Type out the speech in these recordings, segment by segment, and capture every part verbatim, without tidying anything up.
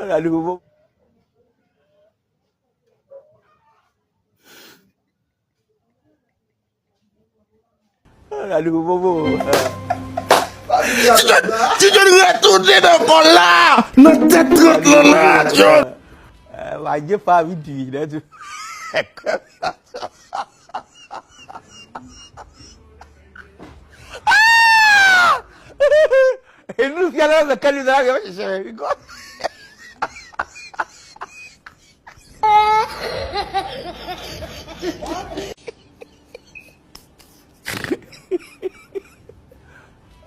Gade bobo. Gade bobo. Ti John retounen nan kò la. Nan tèt trant lan la, John. Eh, pa gen pa vin di, nèt. E nou fyèl la, kè li la, yo, chè, wi, kwa.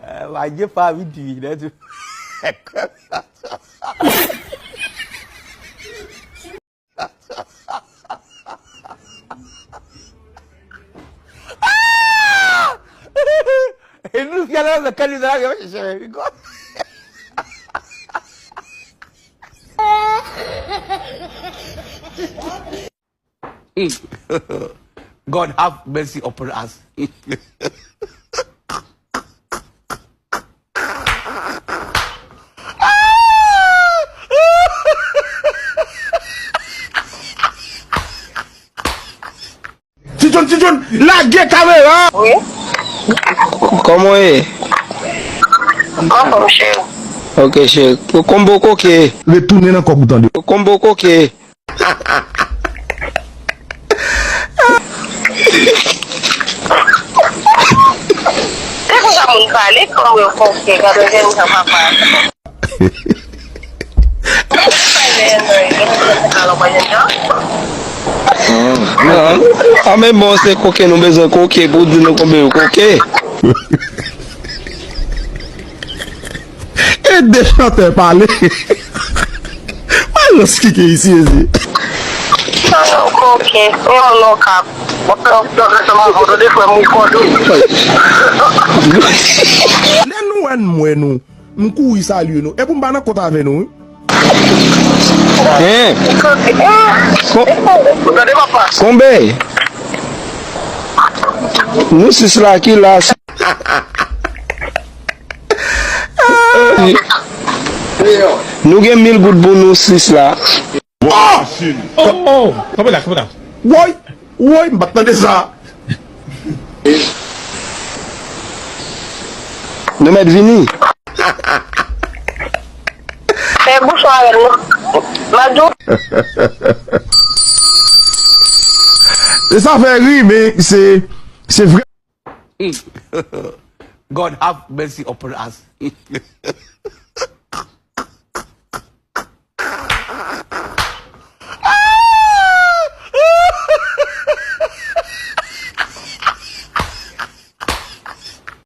Eh, pa gen pa vin di, nèt. E nou fyèl la, kè li la, yo, chè, wi, kwa. God have mercy upon us. Ti John, Ti John, lage kamera! Wi. Kòman w ye? Anfòm, cheri. Ok, cheri. Konbo koke. Retounen nan kòb ou tande. Konbo koke. Se konsa moun pale, konbo koke, gade jèn jan papa. Ah, men bon, se koke nou bezwen koke pou di nou konbyen yo koke. E de chantè pale. Mwen rans kike isi, isi. Koke, yon moun okap. Lè nou wè n mwen nou. M kouri salye nou. Epi m pa nan kont avè nou, wi. Hein? Kon-, konbe? Nou sis la ki la. Nou gen mil goud pou nou sis la. Oh! Oh, oh, kanpe la, kanpe la. Woy! Woy, m pa t tande sa. Nou mèt vini. Fè bouch ou avè l non. Madou. E sa fè ri, men se, se vre. God have mercy upon us.